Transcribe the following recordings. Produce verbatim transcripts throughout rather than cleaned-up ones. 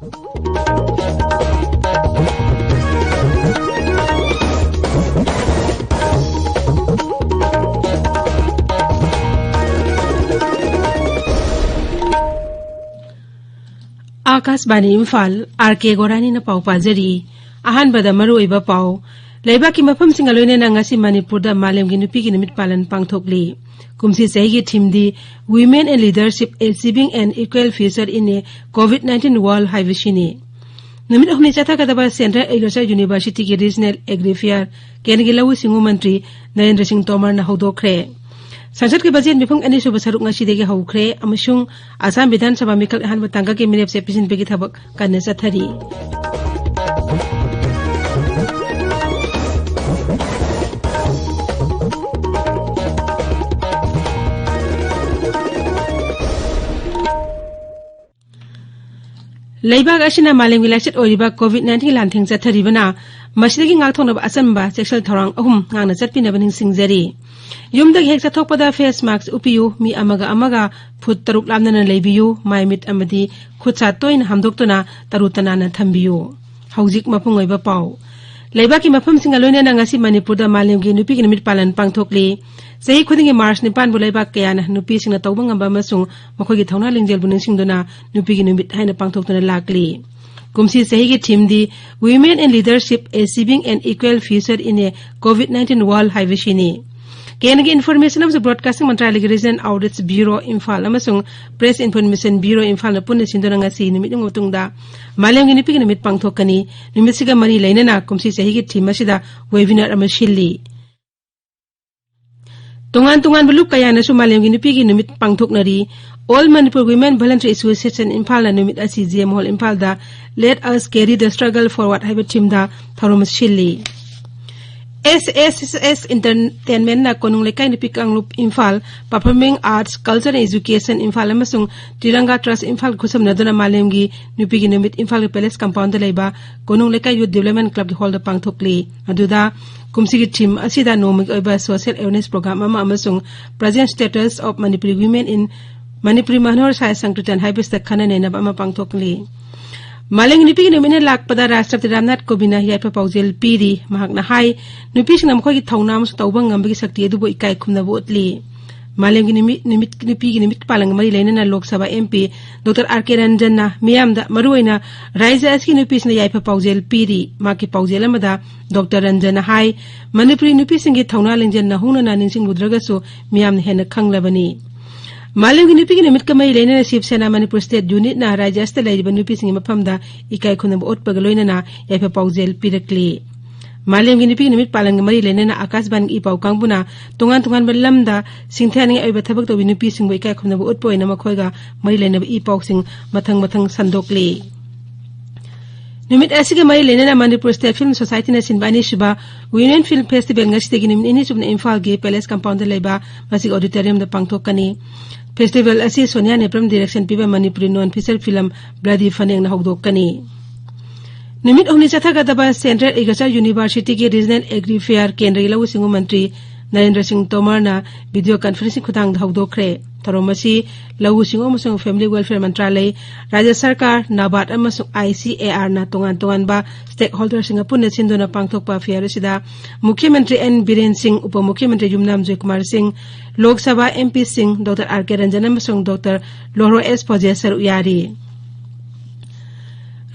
ꯑꯥꯀꯥꯁꯕꯥꯅꯤ Imphal, R ꯀꯦ ꯒꯣꯔꯥꯅꯤꯅ ꯄꯥꯎ ꯄꯥꯖꯔꯤ꯫ ꯑꯍꯥꯟꯕꯗ ꯃꯔꯨꯑꯣꯏꯕ ꯄꯥꯎ꯫ ꯂꯩꯕꯥꯛꯀꯤ ꯃꯐꯝꯁꯤꯡꯒ ꯂꯣꯏꯅꯅ ꯉꯁꯤ ꯃꯅꯤꯄꯨꯔꯗ ꯃꯥꯂꯦꯝꯒꯤ ꯅꯨꯄꯤꯒꯤ ꯅꯨꯃꯤꯠ ꯄꯥꯂꯟ ꯄꯥꯡꯊꯣꯛꯂꯤ꯫ ꯀꯨꯝꯁꯤ ꯆꯍꯤꯒꯤ ꯊꯤꯝꯗꯤ Women and Leadership, Achieving an Equal Future in a COVID nineteen World ꯍꯥꯏꯕꯁꯤꯅꯤ꯫ ꯅꯨꯃꯤꯠ ꯑꯍꯨꯝꯅꯤ ꯆꯠꯊꯒꯗꯕ Central Agriculture Universityꯒꯤ Regional Agri Fair ꯀꯦꯟꯗ꯭ꯔꯒꯤ ꯂꯧꯎ ꯁꯤꯡꯎ ꯃꯟꯇ꯭ꯔꯤ ꯅꯔꯦꯟꯗ꯭ꯔ ꯁꯤꯡ ꯇꯣꯃꯔꯅ ꯍꯧꯗꯣꯛꯈ꯭ꯔꯦ꯫ ꯁꯪꯁꯠꯀꯤ ꯕꯖꯦꯠ ꯃꯤꯐꯝ ꯑꯅꯤꯁꯨꯕ ꯁꯔꯨꯛ ꯉꯁꯤꯗꯒꯤ ꯍꯧꯈ꯭ꯔꯦ ꯑꯃꯁꯨꯡ ꯑꯁꯥꯝ ꯕꯤꯙꯥꯟ ꯁꯚꯥ ꯃꯤꯈꯜ ꯑꯍꯥꯟꯕ ꯇꯥꯡꯀꯛꯀꯤ ꯃꯤꯔꯦꯞꯁꯦ ꯄꯤꯁꯤꯟꯕꯒꯤ ꯊꯕꯛ ꯀꯟꯅ ꯆꯠꯊꯔꯤ꯫ ꯂꯩꯕꯥꯛ ꯑꯁꯤꯅ ꯃꯥꯂꯦꯝꯒꯤ ꯂꯥꯏꯆꯠ ꯑꯣꯏꯔꯤꯕ COVID nineteen ꯂꯥꯟꯊꯦꯡ ꯆꯠꯊꯔꯤꯕꯅ ꯃꯁꯤꯗꯒꯤ ꯉꯥꯛꯊꯣꯛꯅꯕ ꯑꯆꯝꯕ ꯆꯦꯛꯁꯤꯜ ꯊꯧꯔꯥꯡ ꯑꯍꯨꯝ ꯉꯥꯛꯅ ꯆꯠꯄꯤꯅꯕ ꯅꯤꯡꯁꯤꯡꯖꯔꯤ꯫ ꯌꯨꯝꯗꯒꯤ ꯍꯦꯛ ꯆꯠꯊꯣꯛꯄꯗ face mask ꯎꯞꯄꯤꯌꯨ, ꯃꯤ ꯑꯃꯒ ꯑꯃꯒ ꯐꯨꯠ ꯇꯔꯨꯛ ꯂꯥꯞꯅꯅ ꯂꯩꯕꯤꯌꯨ, ꯃꯥꯏ ꯃꯤꯠ ꯑꯃꯗꯤ ꯈꯨꯠ ꯁꯥ ꯇꯣꯏꯅ ꯍꯥꯝꯗꯣꯛꯇꯨꯅ ꯇꯔꯨ ꯇꯅꯥꯟꯅ ꯊꯝꯕꯤꯌꯨ꯫ ꯍꯧꯖꯤꯛ ꯃꯄꯨꯡ ꯑꯣꯏꯕ ꯄꯥꯎ꯫ ꯂꯩꯕꯥꯛꯀꯤ ꯃꯐꯝꯁꯤꯡꯒ ꯂꯣꯏꯅꯅ ꯉꯁꯤ ꯃꯅꯤꯄꯨꯔꯗ ꯃꯥꯂꯦꯝꯒꯤ ꯅꯨꯄꯤꯒꯤ ꯅꯨꯃꯤꯠ ꯄꯥꯂꯟ ꯄꯥꯡꯊꯣꯛꯂꯤ꯫ ꯆꯍꯤ ꯈꯨꯗꯤꯡꯒꯤ ꯃꯥꯔꯆ ꯅꯤꯄꯥꯟꯕꯨ ꯂꯩꯕꯥꯛ ꯀꯌꯥꯅ ꯅꯨꯄꯤꯁꯤꯡꯅ ꯇꯧꯕ ꯉꯝꯕ ꯑꯃꯁꯨꯡ ꯃꯈꯣꯏꯒꯤ ꯊꯧꯅꯥ ꯂꯤꯡꯖꯦꯜꯕꯨ ꯅꯤꯡꯁꯤꯡꯗꯨꯅ ꯅꯨꯄꯤꯒꯤ ꯅꯨꯃꯤꯠ ꯍꯥꯏꯅ ꯄꯥꯡꯊꯣꯛꯇꯨꯅ ꯂꯥꯛꯂꯤ꯫ ꯀꯨꯝꯁꯤ ꯆꯍꯤꯒꯤ ꯊꯤꯝꯗꯤ Women in Leadership, Achieving an Equal Future in a COVID nineteen World ꯍꯥꯏꯕꯁꯤꯅꯤ꯫ ꯀꯦꯟꯗ꯭ꯔꯒꯤ ꯏꯟꯐꯣꯔꯃꯦꯁꯟ ꯑꯃꯁꯨꯡ ꯕ꯭ꯔꯣꯗꯀꯥꯁꯇꯤꯡ ꯃꯟꯇ꯭ꯔꯥꯂꯌꯒꯤ ꯔꯤꯖꯅꯦꯜ ꯑꯥꯎꯠꯔꯤꯆ ꯕ꯭ꯌꯨꯔꯣ ꯏꯝꯐꯥꯜ ꯑꯃꯁꯨꯡ ꯄ꯭ꯔꯦꯁ ꯏꯟꯐꯣꯔꯃꯦꯁꯟ ꯕ꯭ꯌꯨꯔꯣ ꯏꯝꯐꯥꯜꯅ ꯄꯨꯟꯅ ꯁꯤꯟꯗꯨꯅ ꯉꯁꯤ ꯅꯨꯃꯤꯠ ꯑꯃꯒꯤ ꯃꯇꯨꯡꯗ ꯃꯥꯂꯦꯝꯒꯤ ꯅꯨꯄꯤꯒꯤ ꯅꯨꯃꯤꯠ ꯄꯥꯡꯊꯣꯛꯀꯅꯤ꯫ ꯅꯨꯃꯤꯠꯁꯤꯒ ꯃꯔꯤ ꯂꯩꯅꯅ ꯀꯨꯝꯁꯤ ꯆꯍꯤꯒꯤ ꯊꯤꯝ ꯑꯁꯤꯗ ꯋꯦꯕꯤꯅꯥꯔ ꯑꯃ ꯁꯤꯜꯂꯤ꯫ ꯇꯣꯉꯥꯟ ꯇꯣꯉꯥꯟꯕ ꯂꯨꯞ ꯀꯌꯥꯅꯁꯨ ꯃꯥꯂꯦꯝꯒꯤ ꯅꯨꯄꯤꯒꯤ ꯅꯨꯃꯤꯠ ꯄꯥꯡꯊꯣꯛꯅꯔꯤ꯫ All Manipur Women Voluntary Association ꯏꯝꯐꯥꯜꯅ ꯅꯨꯃꯤꯠ ꯑꯁꯤ ꯖꯦ ꯃꯣꯍꯣꯜ ꯏꯝꯐꯥꯜꯗ Let Us Carry the Struggle Forward ꯍꯥꯏꯕ ꯊꯤꯝꯗ ꯊꯧꯔꯝ ꯁꯤꯜꯂꯤ꯫ ꯑꯦꯁ ꯑꯦꯁ ꯑꯦꯁ ꯑꯦꯁ ꯏꯟꯇꯔꯇꯦꯟꯃꯦꯟꯅ ꯀꯣꯅꯨꯡ ꯂꯩꯀꯥꯏ ꯅꯨꯄꯤ ꯀꯥꯡꯂꯨꯞ Imphal, Performing Arts, Culture and Education Imphal ꯑꯃꯁꯨꯡ ꯇ꯭ꯔꯤꯔꯪꯒꯥ ꯇ꯭ꯔꯁ ꯏꯝꯐꯥꯜ ꯈꯨꯠꯁꯝꯅꯗꯨꯅ ꯃꯥꯂꯦꯝꯒꯤ ꯅꯨꯄꯤꯒꯤ ꯅꯨꯃꯤꯠ ꯏꯝꯐꯥꯜꯒꯤ ꯄꯦꯂꯦꯁ ꯀꯝꯄꯥꯎꯟꯗ ꯂꯩꯕ ꯀꯣꯅꯨꯡ ꯂꯩꯀꯥꯏ ꯌꯨꯠ ꯗꯤꯕ꯭ꯂꯞꯃꯦꯟ ꯀ꯭ꯂꯕꯀꯤ ꯍꯣꯜꯗ ꯄꯥꯡꯊꯣꯛꯂꯤ꯫ ꯑꯗꯨꯗ ꯀꯨꯝꯁꯤꯒꯤ ꯊꯤꯝ ꯑꯁꯤꯗ ꯅꯣꯡꯃꯒꯤ ꯑꯣꯏꯕ social awareness program ꯑꯃ ꯑꯃꯁꯨꯡ Present Status of Manipuri Women in Manipuri ꯃꯅꯣꯍꯔ ꯁꯥꯏ ꯁꯪꯀ꯭ꯔꯤꯇꯟ ꯍꯥꯏꯕꯁꯤꯗ ꯈꯟꯅ ꯅꯩꯅꯕ ꯑꯃ ꯄꯥꯡꯊꯣꯛꯂꯤ꯫ ꯃꯥꯂꯦꯝꯒꯤ ꯅꯨꯄꯤꯒꯤ ꯅꯨꯃꯤꯠꯅ ꯂꯥꯛꯄꯗ ꯔꯥꯁꯇ꯭ꯔꯄꯇꯤ ꯔꯥꯝꯅꯥꯊ ꯀꯣꯕꯤꯟꯗꯅ ꯌꯥꯏꯐ ꯄꯥꯎꯖꯦꯜ ꯄꯤꯔꯤ꯫ ꯃꯍꯥꯛꯅ ꯍꯥꯏ, ꯅꯨꯄꯤꯁꯤꯡꯅ ꯃꯈꯣꯏꯒꯤ ꯊꯧꯅꯥ ꯑꯃꯁꯨꯡ ꯇꯧꯕ ꯉꯝꯕꯒꯤ ꯁꯛꯇꯤ ꯑꯗꯨꯕꯨ ꯏꯀꯥꯏ ꯈꯨꯝꯅꯕ ꯎꯠꯂꯤ꯫ ꯃꯥꯂꯦꯝꯒꯤ ꯅꯨꯃꯤꯠ, ꯅꯨꯃꯤꯠ, ꯅꯨꯄꯤꯒꯤ ꯅꯨꯃꯤꯠ ꯄꯥꯂꯟꯒ ꯃꯔꯤ ꯂꯩꯅꯅ Lok Sabha M P Doctor R K Ranjan ꯅ ꯃꯤꯌꯥꯝꯗ, ꯃꯔꯨꯑꯣꯏꯅ ꯔꯥꯖ꯭ꯌ ꯑꯁꯤꯒꯤ ꯅꯨꯄꯤꯁꯤꯡꯅ ꯌꯥꯏꯐ ꯄꯥꯎꯖꯦꯜ ꯄꯤꯔꯤ꯫ ꯃꯍꯥꯛꯀꯤ ꯄꯥꯎꯖꯦꯜ ꯑꯃꯗ Doctor Ranjan ꯅ ꯍꯥꯏ, ꯃꯅꯤꯄꯨꯔꯤ ꯅꯨꯄꯤꯁꯤꯡꯒꯤ ꯊꯧꯅꯥ ꯂꯤꯡꯖꯦꯜ ꯅꯧꯍꯧꯅꯅ ꯅꯤꯡꯁꯤꯡꯂꯨꯗ꯭ꯔꯒꯁꯨ ꯃꯤꯌꯥꯝꯅ ꯍꯦꯟꯅ ꯈꯪꯂꯕꯅꯤ꯫ ꯃꯥꯂꯦꯝꯒꯤ ꯅꯨꯄꯤꯒꯤ ꯅꯨꯃꯤꯠꯀ ꯃꯔꯤ ꯂꯩꯅꯅ ꯁꯤꯕ ꯁꯦꯅꯥ ꯃꯅꯤꯄꯨꯔ ꯁ꯭ꯇꯦꯠ ꯌꯨꯅꯤꯠꯅ ꯔꯥꯖ꯭ꯌ ꯑꯁꯤꯗ ꯂꯩꯔꯤꯕ ꯅꯨꯄꯤꯁꯤꯡꯒꯤ ꯃꯐꯝꯗ ꯏꯀꯥꯏ ꯈꯨꯝꯅꯕ ꯎꯠꯄꯒ ꯂꯣꯏꯅꯅ ꯌꯥꯏꯐ ꯄꯥꯎꯖꯦꯜ ꯄꯤꯔꯛꯂꯤ꯫ ꯃꯥꯂꯦꯝꯒꯤ ꯅꯨꯄꯤꯒꯤ ꯅꯨꯃꯤꯠ ꯄꯥꯂꯟꯒ ꯃꯔꯤ ꯂꯩꯅꯅ ꯑꯥꯀꯥꯁꯕꯥꯅꯤꯒꯤ ꯏ ꯄꯥꯎ ꯀꯥꯡꯕꯨꯅ ꯇꯣꯉꯥꯟ ꯇꯣꯉꯥꯟꯕ ꯂꯝꯗ ꯁꯤꯡꯊꯥꯅꯤꯡꯉꯥꯏ ꯑꯣꯏꯕ ꯊꯕꯛ ꯇꯧꯕꯤ ꯅꯨꯄꯤꯁꯤꯡꯕꯨ ꯏꯀꯥꯏ ꯈꯨꯝꯅꯕ ꯎꯠꯄ ꯑꯣꯏꯅ ꯃꯈꯣꯏꯒ ꯃꯔꯤ ꯂꯩꯅꯕ ꯏ ꯄꯥꯎꯁꯤꯡ ꯃꯊꯪ ꯃꯊꯪ ꯁꯟꯗꯣꯛꯂꯤ꯫ ꯅꯨꯃꯤꯠ ꯑꯁꯤꯒ ꯃꯔꯤ ꯂꯩꯅꯅ ꯃꯅꯤꯄꯨꯔ ꯁ꯭ꯇꯦꯠ ꯐꯤꯜꯝ ꯁꯣꯁꯥꯏꯇꯤꯅ ꯁꯤꯟꯕ ꯑꯅꯤꯁꯨꯕ Women Film Festival ꯉꯁꯤꯗꯒꯤ ꯅꯨꯃꯤꯠ ꯅꯤꯅꯤ ꯆꯨꯞꯅ ꯏꯝꯐꯥꯜꯒꯤ ꯄꯦꯂꯦꯁ ꯀꯝꯄꯥꯎꯟꯗ ꯂꯩꯕ ꯃꯁꯤꯒꯤ ꯑꯣꯗꯤꯇꯣꯔꯤꯌꯝꯗ ꯄꯥꯡꯊꯣꯛꯀꯅꯤ꯫ ꯐꯦꯁꯇꯤꯚꯦꯜ ꯑꯁꯤ ꯁꯣꯅꯤꯌꯥ ꯅꯦꯄ꯭ꯔꯝ ꯗꯤꯔꯦꯛꯁꯟ ꯄꯤꯕ Manipuri non feature film bloody ꯐꯅꯦꯛꯅ ꯍꯧꯗꯣꯛꯀꯅꯤ꯫ ꯅꯨꯃꯤꯠ ꯍꯨꯝꯅꯤ ꯆꯠꯊꯒꯗꯕ ꯁꯦꯟꯇ꯭ꯔꯦꯜ ꯑꯦꯒ꯭ꯔꯤꯀꯜꯆꯔ ꯌꯨꯅꯤꯚꯔꯁꯤꯇꯤꯒꯤ ꯔꯤꯖꯅꯦꯜ ꯑꯦꯒ꯭ꯔꯤ ꯐꯤꯌꯔ ꯀꯦꯟꯗ꯭ꯔꯒꯤ ꯂꯧꯎ ꯁꯤꯡꯎ ꯃꯟꯇ꯭ꯔꯤ ꯅꯔꯦꯟꯗ꯭ꯔ ꯁꯤꯡ ꯇꯣꯃꯔꯅ ꯚꯤꯗꯤꯑꯣ ꯀꯟꯐꯔꯦꯟꯁꯤꯡ ꯈꯨꯊꯥꯡꯗ ꯍꯧꯗꯣꯛꯈ꯭ꯔꯦ꯫ ꯊꯧꯔꯝ ꯑꯁꯤ ꯂꯧꯎ ꯁꯤꯡꯎ ꯑꯃꯁꯨꯡ ꯐꯦꯃꯤꯂꯤ ꯋꯦꯜꯐꯤꯌꯔ ꯃꯟꯇ꯭ꯔꯥꯂꯌ, ꯔꯥꯖ꯭ꯌ ꯁꯔꯀꯥꯔ, ꯅꯕꯥꯔꯗ ꯑꯃꯁꯨꯡ I C A R ꯅ ꯇꯣꯉꯥꯟ ꯇꯣꯉꯥꯟꯕ ꯁ꯭ꯇꯦꯛꯍꯣꯜꯗꯔꯁꯤꯡꯒ ꯄꯨꯟꯅ ꯁꯤꯟꯗꯨꯅ ꯄꯥꯡꯊꯣꯛꯄ ꯐꯤꯌꯔ ꯑꯁꯤꯗ ꯃꯨꯈ꯭ꯌ ꯃꯟꯇ꯭ꯔꯤ ꯑꯦꯟ ꯕꯤꯔꯦꯟ ꯁꯤꯡ, ꯎꯄ ꯃꯨꯈ꯭ꯌ ꯃꯟꯇ꯭ꯔꯤ ꯌꯨꯝꯅꯥꯝ ꯖꯣꯏꯀꯨꯃꯥꯔ ꯁꯤꯡ, ꯂꯣꯛ ꯁꯚꯥ M P ꯁꯤꯡ, Doctor R K Ranjan ꯑꯃꯁꯨꯡ Doctor ꯂꯣꯔꯣ ꯑꯦꯁ ꯐꯣꯖꯦ ꯁꯔꯨꯛ ꯌꯥꯔꯤ꯫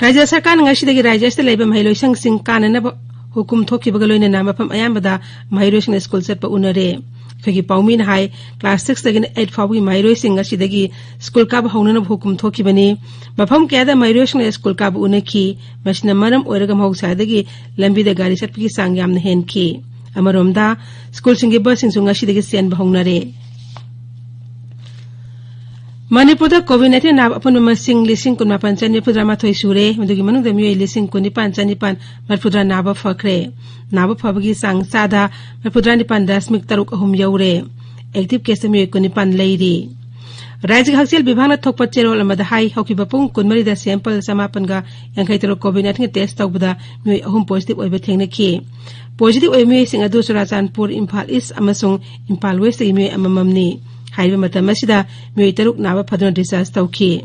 ꯔꯥꯖ꯭ꯌ ꯁꯔꯀꯥꯔꯅ ꯉꯁꯤꯗꯒꯤ ꯔꯥꯖ꯭ꯌ ꯑꯁꯤꯗ ꯂꯩꯕ ꯃꯍꯩꯂꯣꯏꯁꯪꯁꯤꯡ ꯀꯥꯅꯅꯕ ꯍꯨꯀꯨꯝ ꯊꯣꯛꯈꯤꯕꯒ ꯂꯣꯏꯅꯅ ꯃꯐꯝ ꯑꯌꯥꯝꯕꯗ ꯃꯍꯩꯔꯣꯏꯁꯤꯡꯅ ꯁ꯭ꯀꯨꯜ ꯆꯠꯄ ꯎꯅꯔꯦ꯫ ꯑꯩꯈꯣꯏꯒꯤ ꯄꯥꯎꯃꯤꯅ ꯍꯥꯏ, class six ꯇꯒꯤꯅ eight ꯐꯥꯎꯕꯒꯤ ꯃꯍꯩꯔꯣꯏꯁꯤꯡ ꯉꯁꯤꯗꯒꯤ ꯁ꯭ꯀꯨꯜ ꯀꯥꯕ ꯍꯧꯅꯅꯕ ꯍꯨꯀꯨꯝ ꯊꯣꯛꯈꯤꯕꯅꯤ꯫ ꯃꯐꯝ ꯀꯌꯥꯗ ꯃꯍꯩꯔꯣꯏꯁꯤꯡꯅ ꯁ꯭ꯀꯨꯜ ꯀꯥꯕ ꯎꯅꯈꯤ꯫ ꯃꯁꯤꯅ ꯃꯔꯝ ꯑꯣꯏꯔꯒ ꯃꯍꯧꯁꯥꯗꯒꯤ ꯂꯝꯕꯤꯗ ꯒꯥꯔꯤ ꯆꯠꯄꯒꯤ ꯆꯥꯡ ꯌꯥꯝꯅ ꯍꯦꯟꯈꯤ꯫ ꯑꯃꯔꯣꯝꯗ, ꯁ꯭ꯀꯨꯜꯁꯤꯡꯒꯤ ꯕꯁꯁꯤꯡꯁꯨ ꯉꯁꯤꯗꯒꯤ ꯆꯦꯟꯕ ꯍꯧꯅꯔꯦ꯫ ꯃꯅꯤꯄꯨꯔꯗ COVID nineteen ꯅꯥꯕ ꯑꯄꯨꯟꯕ ꯃꯁꯤꯡ ꯂꯤꯁꯤꯡ ꯀꯨꯟꯃꯥꯄꯟ ꯆꯅꯤ ꯅꯤꯐꯨꯇꯔꯥ ꯃꯥꯊꯣꯏ ꯁꯨꯔꯦ꯫ ꯃꯗꯨꯒꯤ ꯃꯅꯨꯡꯗ ꯃꯤꯑꯣꯏ ꯂꯤꯁꯤꯡ ꯀꯨꯟꯅꯤꯄꯥꯟ ꯆꯅꯤꯄꯥꯟ ꯃꯔꯤꯐꯨꯇꯔꯥ ꯅꯥꯕ ꯐꯈ꯭ꯔꯦ꯫ ꯅꯥꯕ ꯐꯕꯒꯤ ꯆꯥꯡ ꯆꯥꯗ ꯃꯔꯤꯐꯨꯇꯔꯥ ꯅꯤꯄꯥꯟ ꯗꯁꯃꯤꯛ ꯇꯔꯨꯛ ꯑꯍꯨꯝ ꯌꯧꯔꯦ꯫ Active case ꯃꯤꯑꯣꯏ ꯀꯨꯟꯅꯤꯄꯥꯟ ꯂꯩꯔꯤ꯫ ꯔꯥꯖ꯭ꯌꯒꯤ ꯍꯛꯁꯦꯜ ꯕꯤꯚꯥꯒꯅ ꯊꯣꯛꯄ ꯆꯦꯔꯣꯜ ꯑꯃꯗ ꯍꯥꯏ, ꯍꯧꯈꯤꯕ ꯄꯨꯡ ꯀꯨꯟꯃꯔꯤꯗ sample ꯆꯃꯥꯄꯟꯒ ꯌꯥꯡꯈꯩ ꯇꯔꯨꯛ COVID nineteen test ꯇꯧꯕꯗ ꯃꯤꯑꯣꯏ ꯑꯍꯨꯝ positive ꯑꯣꯏꯕ ꯊꯦꯡꯅꯈꯤ꯫ Positive ꯑꯣꯏꯕ ꯃꯤꯑꯣꯏꯁꯤꯡ ꯑꯗꯨ ꯆꯨꯔꯥꯆꯥꯟꯄꯨꯔ, ꯏꯝꯐꯥꯜ East ꯑꯃꯁꯨꯡ ꯏꯝꯐꯥꯜ West ꯇꯒꯤ ꯃꯤꯑꯣꯏ ꯑꯃꯃꯝꯅꯤ꯫ ꯍꯥꯏꯔꯤꯕ ꯃꯇꯝ ꯑꯁꯤꯗ ꯃꯤꯑꯣꯏ ꯇꯔꯨꯛ ꯅꯥꯕ ꯐꯗꯨꯅ discharge ꯇꯧꯈꯤ꯫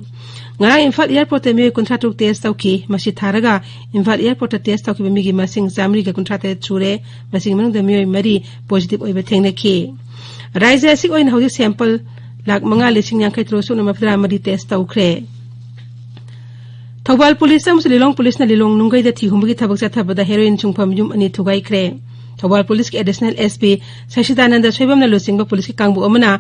ꯉꯔꯥꯡ ꯏꯝꯐꯥꯜ ꯑꯦꯌꯔꯄꯣꯔꯠꯇ ꯃꯤꯑꯣꯏ ꯀꯨꯟꯊ꯭ꯔꯥ ꯇꯔꯨꯛ ꯇꯦꯁ ꯇꯧꯈꯤ꯫ ꯃꯁꯤ ꯊꯥꯔꯒ ꯏꯝꯐꯥꯜ ꯑꯦꯌꯔꯄꯣꯔꯠꯇ ꯇꯦꯁ ꯇꯧꯈꯤꯕ ꯃꯤꯒꯤ ꯃꯁꯤꯡ ꯆꯥꯃꯔꯤꯒ ꯀꯨꯟꯊ꯭ꯔꯥ ꯇꯔꯦꯠ ꯁꯨꯔꯦ꯫ ꯃꯁꯤꯒꯤ ꯃꯅꯨꯡꯗ ꯃꯤꯑꯣꯏ ꯃꯔꯤ ꯄꯣꯖꯤꯇꯤꯚ ꯑꯣꯏꯕ ꯊꯦꯡꯅꯈꯤ꯫ ꯔꯥꯖ꯭ꯌ ꯑꯁꯤꯒꯤ ꯑꯣꯏꯅ ꯍꯧꯖꯤꯛ ꯁꯦꯝꯄꯜ ꯂꯥꯈ ꯃꯉꯥ ꯂꯤꯁꯤꯡ ꯌꯥꯡꯈꯩ ꯇꯔꯨꯛ ꯁꯨꯞꯅ ꯃꯔꯤꯐꯨꯇꯔꯥ ꯃꯔꯤ ꯇꯦꯁ ꯇꯧꯈ꯭ꯔꯦ꯫ ꯊꯧꯕꯥꯜ ꯄꯨꯂꯤꯁ ꯑꯃꯁꯨꯡ ꯂꯤꯂꯣꯡ ꯄꯨꯂꯤꯁꯅ ꯂꯤꯂꯣꯡ ꯅꯨꯡꯒꯩꯗ ꯊꯤ ꯍꯨꯝꯕꯒꯤ ꯊꯕꯛ ꯆꯠꯊꯕꯗ ꯍꯦꯔꯣꯏꯟ ꯁꯨꯡꯐꯝ ꯌꯨꯝ ꯑꯅꯤ ꯊꯨꯒꯥꯏꯈ꯭ꯔꯦ꯫ ꯊꯧꯕꯥꯜ ꯄꯨꯂꯤꯁꯀꯤ ꯑꯦꯗꯤꯁꯅꯦꯜ ꯑꯦꯁ ꯄꯤ ꯁꯁꯤꯗꯥꯅꯟꯗ ꯁꯣꯏꯕꯝꯅ ꯂꯨꯆꯤꯡꯕ ꯄꯨꯂꯤꯁꯀꯤ ꯀꯥꯡꯕꯨ ꯑꯃꯅ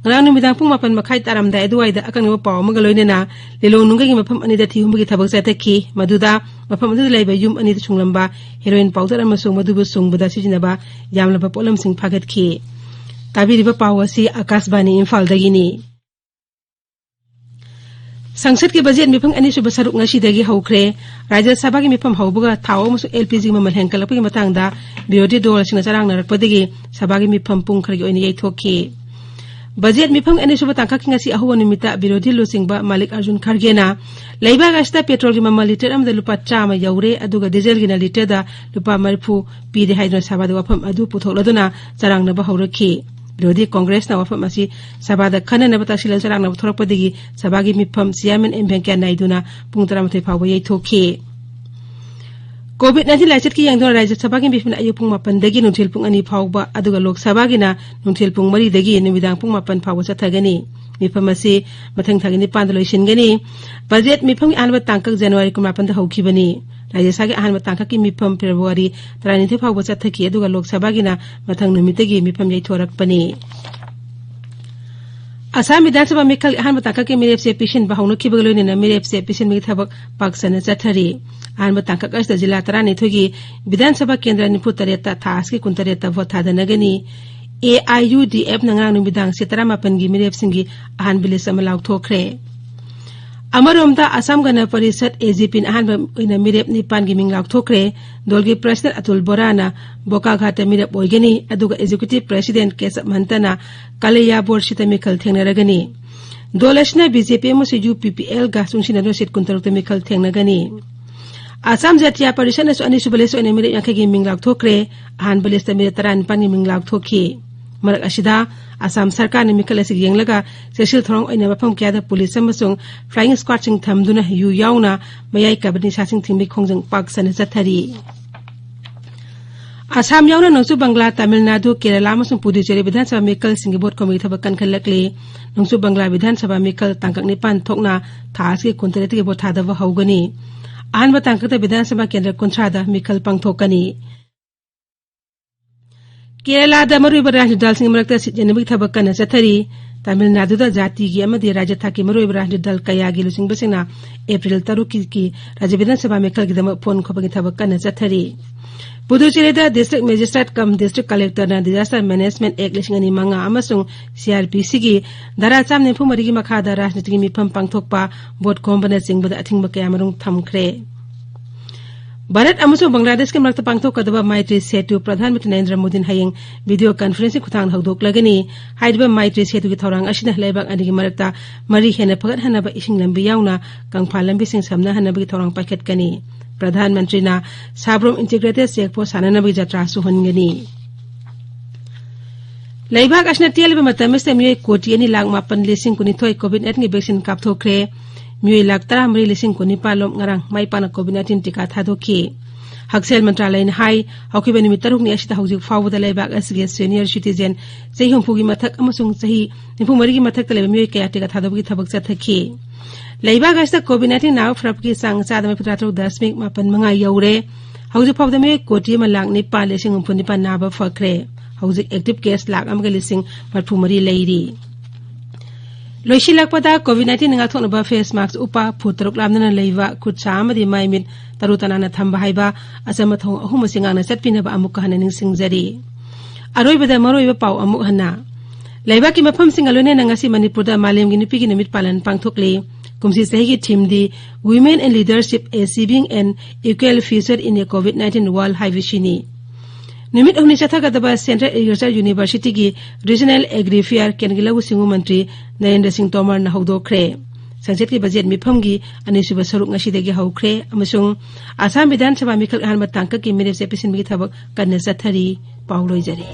ꯉꯔꯥꯡ ꯅꯨꯃꯤꯗꯥꯡ ꯄꯨꯡ ꯃꯥꯄꯟ ꯃꯈꯥꯏ ꯇꯥꯔꯝꯗꯥꯏ ꯑꯗꯨꯋꯥꯏꯗ ꯑꯀꯛꯅꯕ ꯄꯥꯎ ꯑꯃꯒ ꯂꯣꯏꯅꯅ ꯂꯤꯂꯣꯡ ꯅꯨꯡꯒꯩꯒꯤ ꯃꯐꯝ ꯑꯅꯤꯗ ꯊꯤ ꯍꯨꯝꯕꯒꯤ ꯊꯕꯛ ꯆꯠꯊꯈꯤ꯫ ꯃꯗꯨꯗ ꯃꯐꯝ ꯑꯗꯨꯗ ꯂꯩꯕ ꯌꯨꯝ ꯑꯅꯤꯗ ꯁꯨꯡꯂꯝꯕ ꯍꯦꯔꯣꯏꯟ ꯄꯥꯎꯗꯔ ꯑꯃꯁꯨꯡ ꯃꯗꯨꯕꯨ ꯁꯨꯡꯕꯗ ꯁꯤꯖꯤꯟꯅꯕ ꯌꯥꯝꯂꯕ ꯄꯣꯠꯂꯝꯁꯤꯡ ꯐꯥꯒꯠꯈꯤ꯫ ꯇꯥꯕꯤꯔꯤꯕ ꯄꯥꯎ ꯑꯁꯤ ꯑꯀꯥꯁꯕꯥꯅꯤ ꯏꯝꯐꯥꯜꯗꯒꯤꯅꯤ꯫ ꯁꯪꯁꯠꯀꯤ ꯕꯖꯦꯠ ꯃꯤꯐꯝ ꯑꯅꯤꯁꯨꯕ ꯁꯔꯨꯛ ꯉꯁꯤꯗꯒꯤ ꯍꯧꯈ꯭ꯔꯦ꯫ ꯔꯥꯖ꯭ꯌ ꯁꯚꯥꯒꯤ ꯃꯤꯐꯝ ꯍꯧꯕꯒ ꯊꯥꯎ ꯑꯃꯁꯨꯡ ꯑꯦꯜ ꯄꯤ ꯖꯤꯒꯤ ꯃꯃꯜ ꯍꯦꯟꯒꯠꯂꯛꯄꯒꯤ ꯃꯇꯥꯡꯗ ꯕꯤꯔꯣꯙꯤ ꯗꯣꯜꯁꯤꯡꯅ ꯆꯔꯥꯡꯅꯔꯛꯄꯗꯒꯤ ꯁꯚꯥꯒꯤ ꯃꯤꯐꯝ ꯄꯨꯡ ꯈꯔꯒꯤ ꯑꯣꯏꯅ ꯌꯩꯊꯣꯛꯈꯤ꯫ ꯕꯖꯦꯠ ꯃꯤꯐꯝ ꯑꯅꯤꯁꯨꯕ ꯇꯥꯡꯀꯛꯀꯤ ꯉꯁꯤ ꯑꯍꯧꯕ ꯅꯨꯃꯤꯠꯇ ꯕꯤꯔꯣꯙꯤ ꯂꯨꯆꯤꯡꯕ ꯃꯥꯂꯤꯛ ꯑꯔꯖꯨꯟ ꯈꯔꯒꯦꯅ ꯂꯩꯕꯥꯛ ꯑꯁꯤꯗ ꯄꯦꯇ꯭ꯔꯣꯜꯒꯤ ꯃꯃꯜ ꯂꯤꯇꯔ ꯑꯃꯗ ꯂꯨꯄꯥ ꯆꯥꯝꯃ ꯌꯧꯔꯦ, ꯑꯗꯨꯒ ꯗꯤꯖꯜꯒꯤꯅ ꯂꯤꯇꯔꯗ ꯂꯨꯄꯥ ꯃꯔꯤꯐꯨ ꯄꯤꯔꯦ ꯍꯥꯏꯗꯨꯅ ꯁꯚꯥꯗ ꯋꯥꯐꯝ ꯑꯗꯨ ꯄꯨꯊꯣꯛꯂꯗꯨꯅ ꯆꯔꯥꯡꯅꯕ ꯍꯧꯔꯛꯈꯤ꯫ ꯕꯤꯔꯣꯙꯤ ꯀꯣꯡꯒ꯭ꯔꯦꯁꯅ ꯋꯥꯐꯝ ꯑꯁꯤ ꯁꯚꯥꯗ ꯈꯟꯅꯅꯕ ꯇꯥꯁꯤꯜꯂ ꯆꯔꯥꯡꯅꯕ ꯊꯣꯔꯛꯄꯗꯒꯤ ꯁꯚꯥꯒꯤ ꯃꯤꯐꯝ ꯆꯤꯌꯥꯔꯃꯦꯟ ꯑꯦꯝ ꯚꯦꯡꯀꯌꯥ ꯅꯥꯏꯗꯨꯅ ꯄꯨꯡ ꯇꯔꯥꯃꯥꯊꯣꯏ ꯐꯥꯎꯕ ꯌꯩꯊꯣꯛꯈꯤ꯫ ꯀꯣꯚꯤꯗ ꯅꯥꯏꯟꯇꯤꯟ ꯂꯥꯏꯆꯠꯀꯤ ꯌꯦꯡꯗꯨꯅ ꯔꯥꯖ꯭ꯌ ꯁꯚꯥꯒꯤ ꯃꯤꯐꯝꯅ ꯑꯌꯨꯛ ꯄꯨꯡ ꯃꯥꯄꯟꯗꯒꯤ ꯅꯨꯡꯊꯤꯜ ꯄꯨꯡ ꯑꯅꯤ ꯐꯥꯎꯕ, ꯑꯗꯨꯒ ꯂꯣꯛ ꯁꯚꯥꯒꯤꯅ ꯅꯨꯡꯊꯤꯜ ꯄꯨꯡ ꯃꯔꯤꯗꯒꯤ ꯅꯨꯃꯤꯗꯥꯡ ꯄꯨꯡ ꯃꯥꯄꯟ ꯐꯥꯎꯕ ꯆꯠꯊꯒꯅꯤ꯫ ꯃꯤꯐꯝ ꯑꯁꯤ ꯃꯊꯪ ꯊꯥꯒꯤ ꯅꯤꯄꯥꯟꯗ ꯂꯣꯏꯁꯤꯟꯒꯅꯤ꯫ ꯕꯖꯦꯠ ꯃꯤꯐꯝꯒꯤ ꯑꯍꯥꯟꯕ ꯇꯥꯡꯀꯛ ꯖꯅꯋꯥꯔꯤ ꯀꯨꯟꯃꯥꯄꯟꯗ ꯍꯧꯈꯤꯕꯅꯤ꯫ ꯔꯥꯖ꯭ꯌ ꯁꯚꯥꯒꯤ ꯑꯍꯥꯟꯕ ꯇꯥꯡꯀꯛꯀꯤ ꯃꯤꯐꯝ ꯐꯦꯕ꯭ꯔꯨꯋꯥꯔꯤ ꯇꯔꯥꯅꯤꯊꯣꯏ ꯐꯥꯎꯕ ꯆꯠꯊꯈꯤ, ꯑꯗꯨꯒ ꯂꯣꯛ ꯁꯚꯥꯒꯤꯅ ꯃꯊꯪ ꯅꯨꯃꯤꯠꯇꯒꯤ ꯃꯤꯐꯝ ꯌꯩꯊꯣꯔꯛꯄꯅꯤ꯫ ꯑꯁꯥꯝ ꯕꯤꯙꯥꯟ ꯁꯚꯥ ꯃꯤꯈꯜꯒꯤ ꯑꯍꯥꯟꯕ ꯇꯥꯡꯀꯛꯀꯤ ꯃꯤꯔꯦꯞꯁꯦ ꯄꯤꯁꯤꯟꯕ ꯍꯧꯅꯈꯤꯕꯒ ꯂꯣꯏꯅꯅ ꯃꯤꯔꯦꯞꯁꯦ ꯄꯤꯁꯤꯟꯕꯒꯤ ꯊꯕꯛ ꯄꯥꯛ ꯁꯟꯅ ꯆꯠꯊꯔꯤ꯫ ꯑꯍꯥꯟꯕ ꯇꯥꯡꯀꯛ ꯑꯁꯤꯗ ꯖꯤꯂꯥ ꯇꯔꯥꯅꯤꯊꯣꯏꯒꯤ ꯕꯤꯙꯥꯟ ꯁꯚꯥ ꯀꯦꯟꯗ꯭ꯔ ꯅꯤꯐꯨ ꯇꯔꯦꯠꯇ ꯊꯥ ꯑꯁꯤꯒꯤ ꯀꯨꯟꯇꯔꯦꯠꯇ ꯚꯣꯠ ꯊꯥꯗꯅꯒꯅꯤ꯫ ꯑꯦ ꯑꯥꯏ ꯌꯨ ꯗꯤ ꯑꯦꯐꯅ ꯉꯔꯥꯡ ꯅꯨꯃꯤꯗꯥꯡ ꯁꯤꯠ ꯇꯔꯥꯃꯥꯄꯟꯒꯤ ꯃꯤꯔꯦꯞꯁꯤꯡꯒꯤ ꯑꯍꯥꯟꯕ ꯂꯤꯁ ꯑꯃ ꯂꯥꯎꯊꯣꯛꯈ꯭ꯔꯦ꯫ ꯑꯃꯔꯣꯝꯗ ꯑꯁꯥꯝ ꯒꯅ ꯄꯔꯤꯁꯠ, ꯑꯦ ꯖꯤ ꯄꯤꯅ ꯑꯍꯥꯟꯕ ꯑꯣꯏꯅ ꯃꯤꯔꯦꯞ ꯅꯤꯄꯥꯟꯒꯤ ꯃꯤꯡ ꯂꯥꯎꯊꯣꯛꯈ꯭ꯔꯦ꯫ ꯗꯣꯜꯒꯤ ꯄ꯭ꯔꯁꯤꯗꯦꯟꯠ ꯑꯇꯨꯜ ꯕꯣꯔꯥꯅ ꯕꯣꯀꯥꯘꯥꯠꯇ ꯃꯤꯔꯦꯞ ꯑꯣꯏꯒꯅꯤ, ꯑꯗꯨꯒ ꯑꯦꯛꯖꯤꯀ꯭ꯌꯨꯇꯤꯚ ꯄ꯭ꯔꯁꯤꯗꯦꯟꯠ ꯀꯦꯁꯕ ꯃꯟꯇꯅ ꯀꯂꯩꯌꯥꯕꯣꯔ ꯁꯤꯠꯇ ꯃꯤꯈꯜ ꯊꯦꯡꯅꯔꯒꯅꯤ꯫ ꯗꯣꯜ ꯑꯁꯤꯅ ꯕꯤ ꯖꯦ ꯄꯤ ꯑꯃꯁꯨꯡ ꯌꯨ ꯄꯤ ꯄꯤ ꯑꯦꯜꯒ ꯆꯨꯡꯁꯤꯟꯅꯗꯨꯅ ꯁꯤꯠ ꯀꯨꯟꯇꯔꯨꯛꯇ ꯃꯤꯈꯜ ꯊꯦꯡꯅꯒꯅꯤ꯫ ꯑꯁꯥꯝ ꯖꯥꯇꯤꯌꯥ ꯄꯔꯤꯁꯠꯅꯁꯨ ꯑꯅꯤꯁꯨꯕ ꯂꯤꯁ ꯑꯣꯏꯅ ꯃꯤꯔꯦꯞ ꯌꯥꯡꯈꯩꯒꯤ ꯃꯤꯡ ꯂꯥꯎꯊꯣꯛꯈ꯭ꯔꯦ꯫ ꯑꯍꯥꯟꯕ ꯂꯤꯁꯇ ꯃꯤꯔꯦꯞ ꯇꯔꯥꯅꯤꯄꯥꯟꯒꯤ ꯃꯤꯡ ꯂꯥꯎꯊꯣꯛꯈꯤ꯫ ꯃꯔꯛ ꯑꯁꯤꯗ, ꯑꯁꯥꯝ ꯁꯔꯀꯥꯔꯅ ꯃꯤꯈꯜ ꯑꯁꯤ ꯌꯦꯡꯂꯒ ꯆꯦꯛꯁꯤꯜ ꯊꯧꯔꯥꯡ ꯑꯣꯏꯅ ꯃꯐꯝ ꯀꯌꯥꯗ ꯄꯨꯂꯤꯁ ꯑꯃꯁꯨꯡ flying squadꯁꯤꯡ ꯊꯝꯗꯨꯅ ꯌꯨ ꯌꯥꯎꯅ ꯃꯌꯥꯏ ꯀꯥꯏꯕ ꯅꯤꯁꯥꯁꯤꯡ ꯊꯤꯡꯕꯒꯤ ꯈꯣꯡꯖꯪ ꯄꯥꯛ ꯁꯟꯅ ꯆꯠꯊꯔꯤ꯫ ꯑꯁꯥꯝ ꯌꯥꯎꯅ ꯅꯣꯡꯆꯨꯞ ꯕꯪꯒ꯭ꯂꯥ, ꯇꯥꯃꯤꯜ ꯅꯥꯗꯨ, ꯀꯦꯔꯂꯥ ꯑꯃꯁꯨꯡ ꯄꯨꯗꯨꯆꯦꯔꯤ ꯕꯤꯙꯥꯟ ꯁꯚꯥ ꯃꯤꯈꯜꯁꯤꯡꯒꯤ ꯚꯣꯠ ꯈꯣꯝꯕꯒꯤ ꯊꯕꯛ ꯀꯟꯈꯠꯂꯛꯂꯤ꯫ ꯅꯣꯡꯆꯨꯞ ꯕꯪꯒ꯭ꯂꯥ ꯕꯤꯙꯥꯟ ꯁꯚꯥ ꯃꯤꯈꯜ ꯇꯥꯡꯀꯛ ꯅꯤꯄꯥꯟ ꯊꯣꯛꯅ ꯊꯥ ꯑꯁꯤꯒꯤ ꯀꯨꯟꯇꯔꯦꯠꯇꯒꯤ ꯚꯣꯠ ꯊꯥꯗꯕ ꯍꯧꯒꯅꯤ꯫ ꯑꯍꯥꯟꯕ ꯇꯥꯡꯀꯛꯇ ꯕꯤꯙꯥꯟ ꯁꯚꯥ ꯀꯦꯟꯗ꯭ꯔ ꯀꯨꯟꯊ꯭ꯔꯥꯗ ꯃꯤꯈꯜ ꯄꯥꯡꯊꯣꯛꯀꯅꯤ꯫ ꯀꯦꯔꯂꯥꯗ ꯃꯔꯨꯑꯣꯏꯕ ꯔꯥꯖꯅꯤꯇꯤ ꯗꯜꯁꯤꯡꯒꯤ ꯃꯔꯛꯇ ꯁꯤꯠ ꯌꯦꯟꯅꯕꯒꯤ ꯊꯕꯛ ꯀꯟꯅ ꯆꯠꯊꯔꯤ꯫ ꯇꯥꯃꯤꯜ ꯅꯥꯗꯨꯗ ꯖꯥꯇꯤꯒꯤ ꯑꯃꯗꯤ ꯔꯥꯖ꯭ꯌ ꯊꯥꯛꯀꯤ ꯃꯔꯨꯑꯣꯏꯕ ꯔꯥꯖꯅꯤꯇꯤ ꯗꯜ ꯀꯌꯥꯒꯤ ꯂꯨꯆꯤꯡꯕꯁꯤꯡꯅ ꯑꯦꯄ꯭ꯔꯤꯜ ꯇꯔꯨꯛꯀꯤ ꯔꯥꯖ꯭ꯌ ꯕꯤꯙꯥꯟ ꯁꯚꯥ ꯃꯤꯈꯜꯒꯤꯗꯃꯛ ꯐꯣꯟ ꯈꯣꯞꯄꯒꯤ ꯊꯕꯛ ꯀꯟꯅ ꯆꯠꯊꯔꯤ꯫ ꯄꯨꯗꯨꯆꯦꯔꯤꯗ district magistrate cum district collectorꯅ Disaster Management Act ꯂꯤꯁꯤꯡ ꯑꯅꯤ ꯃꯉꯥ ꯑꯃꯁꯨꯡ ꯁꯤ ꯑꯥꯔ ꯄꯤ ꯁꯤꯒꯤ ꯙꯥꯔꯥ ꯆꯥꯝ ꯅꯤꯐꯨ ꯃꯔꯤꯒꯤ ꯃꯈꯥꯗ ꯔꯥꯖꯅꯤꯇꯤꯒꯤ ꯃꯤꯐꯝ ꯄꯥꯡꯊꯣꯛꯄ, ꯚꯣꯠ ꯈꯣꯝꯕꯅꯆꯤꯡꯕꯗ ꯑꯊꯤꯡꯕ ꯀꯌꯥꯃꯔꯨꯝ ꯊꯝꯈ꯭ꯔꯦ꯫ ꯚꯥꯔꯠ ꯑꯃꯁꯨꯡ ꯕꯪꯒ꯭ꯂꯥꯗꯦꯁꯀꯤ ꯃꯔꯛꯇ ꯄꯥꯡꯊꯣꯛꯀꯗꯕ ꯃꯩꯇ꯭ꯔꯤ ꯁꯦꯇꯨ ꯄ꯭ꯔꯙꯥꯟ ꯃꯟꯇ꯭ꯔꯤ ꯅꯔꯦꯟꯗ꯭ꯔ ꯃꯣꯗꯤꯅ ꯍꯌꯦꯡ video conferencingꯒꯤ ꯈꯨꯠꯊꯥꯡꯗ ꯍꯧꯗꯣꯛꯂꯒꯅꯤ꯫ ꯍꯥꯏꯔꯤꯕ ꯃꯩꯇ꯭ꯔꯤ ꯁꯦꯇꯨꯒꯤ ꯊꯧꯔꯥꯡ ꯑꯁꯤꯅ ꯂꯩꯕꯥꯛ ꯑꯅꯤꯒꯤ ꯃꯔꯛꯇ ꯃꯔꯤ ꯍꯦꯟꯅ ꯐꯒꯠꯍꯟꯅꯕ ꯏꯁꯤꯡ ꯂꯝꯕꯤ ꯌꯥꯎꯅ ꯀꯪꯐꯥꯜ ꯂꯝꯕꯤꯁꯤꯡ ꯁꯝꯅꯍꯟꯅꯕꯒꯤ ꯊꯧꯔꯥꯡ ꯄꯥꯏꯈꯠꯀꯅꯤ꯫ ꯄ꯭ꯔꯙꯥꯟ ꯃꯟꯇ꯭ꯔꯤꯅ ꯁꯥꯕ꯭ꯔꯨꯝ integrated check post ꯁꯥꯟꯅꯅꯕꯒꯤ ꯖꯇ꯭ꯔꯥꯁꯨ ꯍꯣꯟꯒꯅꯤ꯫ ꯂꯩꯕꯥꯛ ꯑꯁꯤꯅ ꯇꯦꯜꯂꯕ ꯃꯇꯝ ꯑꯁꯤꯗ ꯃꯤꯑꯣꯏ ꯀꯣꯇꯤ ꯑꯅꯤ ꯂꯥꯈ ꯃꯥꯄꯟ ꯂꯤꯁꯤꯡ ꯀꯨꯟꯅꯤꯊꯣꯏ COVID nineteenꯒꯤ vaccine ꯀꯥꯞꯊꯣꯛꯈ꯭ꯔꯦ꯫ ꯃꯤꯑꯣꯏ ꯂꯥꯈ ꯇꯔꯥꯃꯔꯤ ꯂꯤꯁꯤꯡ ꯀꯨꯟꯅꯤꯄꯥꯟ ꯂꯣꯝ ꯉꯔꯥꯡ ꯃꯥꯏ ꯄꯥꯛꯅ COVID nineteen ꯇꯤꯀꯥ ꯊꯥꯗꯣꯛꯈꯤ꯫ ꯍꯛꯁꯦꯜ ꯃꯟꯇ꯭ꯔꯥꯂꯌꯅ ꯍꯥꯏ, ꯍꯧꯈꯤꯕ ꯅꯨꯃꯤꯠ ꯇꯔꯨꯛꯅꯤ ꯑꯁꯤꯗ ꯍꯧꯖꯤꯛ ꯐꯥꯎꯕꯗ ꯂꯩꯕꯥꯛ ꯑꯁꯤꯒꯤ senior citizen ꯆꯍꯤ ꯍꯨꯝꯐꯨꯒꯤ ꯃꯊꯛ ꯑꯃꯁꯨꯡ ꯆꯍꯤ ꯅꯤꯐꯨ ꯃꯔꯤꯒꯤ ꯃꯊꯛꯇ ꯂꯩꯕ ꯃꯤꯑꯣꯏ ꯀꯌꯥ ꯇꯤꯀꯥ ꯊꯥꯗꯣꯛꯄꯒꯤ ꯊꯕꯛ ꯆꯠꯊꯈꯤ꯫ ꯂꯩꯕꯥꯛ ꯑꯁꯤꯗ COVID nineteen ꯅꯥꯕ ꯐꯔꯛꯄꯒꯤ ꯆꯥꯡ ꯆꯥꯗ ꯃꯔꯤꯐꯨ ꯇꯔꯥ ꯇꯔꯨꯛ ꯗꯁꯃꯤꯛ ꯃꯥꯄꯟ ꯃꯉꯥ ꯌꯧꯔꯦ꯫ ꯍꯧꯖꯤꯛ ꯐꯥꯎꯕꯗ ꯃꯤꯑꯣꯏ ꯀꯣꯇꯤ ꯑꯃ ꯂꯥꯈ ꯅꯤꯄꯥꯟ ꯂꯤꯁꯤꯡ ꯍꯨꯝꯐꯨ ꯅꯤꯄꯥꯟ ꯅꯥꯕ ꯐꯈ꯭ꯔꯦ꯫ ꯍꯧꯖꯤꯛ active case ꯂꯥꯈ ꯑꯃꯒ ꯂꯤꯁꯤꯡ ꯃꯔꯤꯐꯨ ꯃꯔꯤ ꯂꯩꯔꯤ꯫ ꯂꯣꯏꯁꯤꯜꯂꯛꯄꯗ, COVID nineteen ꯉꯥꯛꯊꯣꯛꯅꯕ face mask ꯎꯞꯄ, ꯐꯨꯠ ꯇꯔꯨꯛ ꯂꯥꯞꯅꯅ ꯂꯩꯕ, ꯈꯨꯠ ꯁꯥ ꯑꯃꯗꯤ ꯃꯥꯏ ꯃꯤꯠ ꯇꯔꯨ ꯇꯅꯥꯟꯅ ꯊꯝꯕ ꯍꯥꯏꯕ ꯑꯆꯝꯕ ꯊꯧꯑꯣꯡ ꯑꯍꯨꯝ ꯑꯁꯤ ꯉꯥꯛꯅ ꯆꯠꯄꯤꯅꯕ ꯑꯃꯨꯛꯀ ꯍꯟꯅ ꯅꯤꯡꯁꯤꯡꯖꯔꯤ꯫ ꯑꯔꯣꯏꯕꯗ ꯃꯔꯨꯑꯣꯏꯕ ꯄꯥꯎ ꯑꯃꯨꯛ ꯍꯟꯅ꯫ ꯂꯩꯕꯥꯛꯀꯤ ꯃꯐꯝꯁꯤꯡꯒ ꯂꯣꯏꯅꯅ ꯉꯁꯤ ꯃꯅꯤꯄꯨꯔꯗ ꯃꯥꯂꯦꯝꯒꯤ ꯅꯨꯄꯤꯒꯤ ꯅꯨꯃꯤꯠ ꯄꯥꯂꯟ ꯄꯥꯡꯊꯣꯛꯂꯤ꯫ ꯀꯨꯝꯁꯤ ꯆꯍꯤꯒꯤ themeꯗꯤ Women in Leadership, Achieving an Equal Future in a COVID nineteen World ꯍꯥꯏꯕꯁꯤꯅꯤ꯫ ꯅꯨꯃꯤꯠ ꯍꯨꯝꯅꯤ ꯆꯠꯊꯒꯗꯕ Central Agriculture Universityꯒꯤ Regional Agri Fair ꯀꯦꯟꯗ꯭ꯔꯒꯤ ꯂꯧꯎ ꯁꯤꯡꯎ ꯃꯟꯇ꯭ꯔꯤ ꯅꯔꯦꯟꯗ꯭ꯔ ꯁꯤꯡ ꯇꯣꯃꯔꯅ ꯍꯧꯗꯣꯛꯈ꯭ꯔꯦ꯫ ꯁꯪꯁꯠꯀꯤ ꯕꯖꯦꯠ ꯃꯤꯐꯝꯒꯤ ꯑꯅꯤꯁꯨꯕ ꯁꯔꯨꯛ ꯉꯁꯤꯗꯒꯤ ꯍꯧꯈ꯭ꯔꯦ ꯑꯃꯁꯨꯡ ꯑꯁꯥꯝ ꯕꯤꯙꯥꯟ ꯁꯚꯥ ꯃꯤꯈꯜ ꯑꯍꯥꯟꯕ ꯇꯥꯡꯀꯛꯀꯤ ꯃꯤꯔꯦꯞꯆꯦ ꯄꯤꯁꯤꯟꯕꯒꯤ ꯊꯕꯛ ꯀꯟꯅ ꯆꯠꯊꯔꯤ꯫ ꯄꯥꯎ ꯂꯣꯏꯖꯔꯦ꯫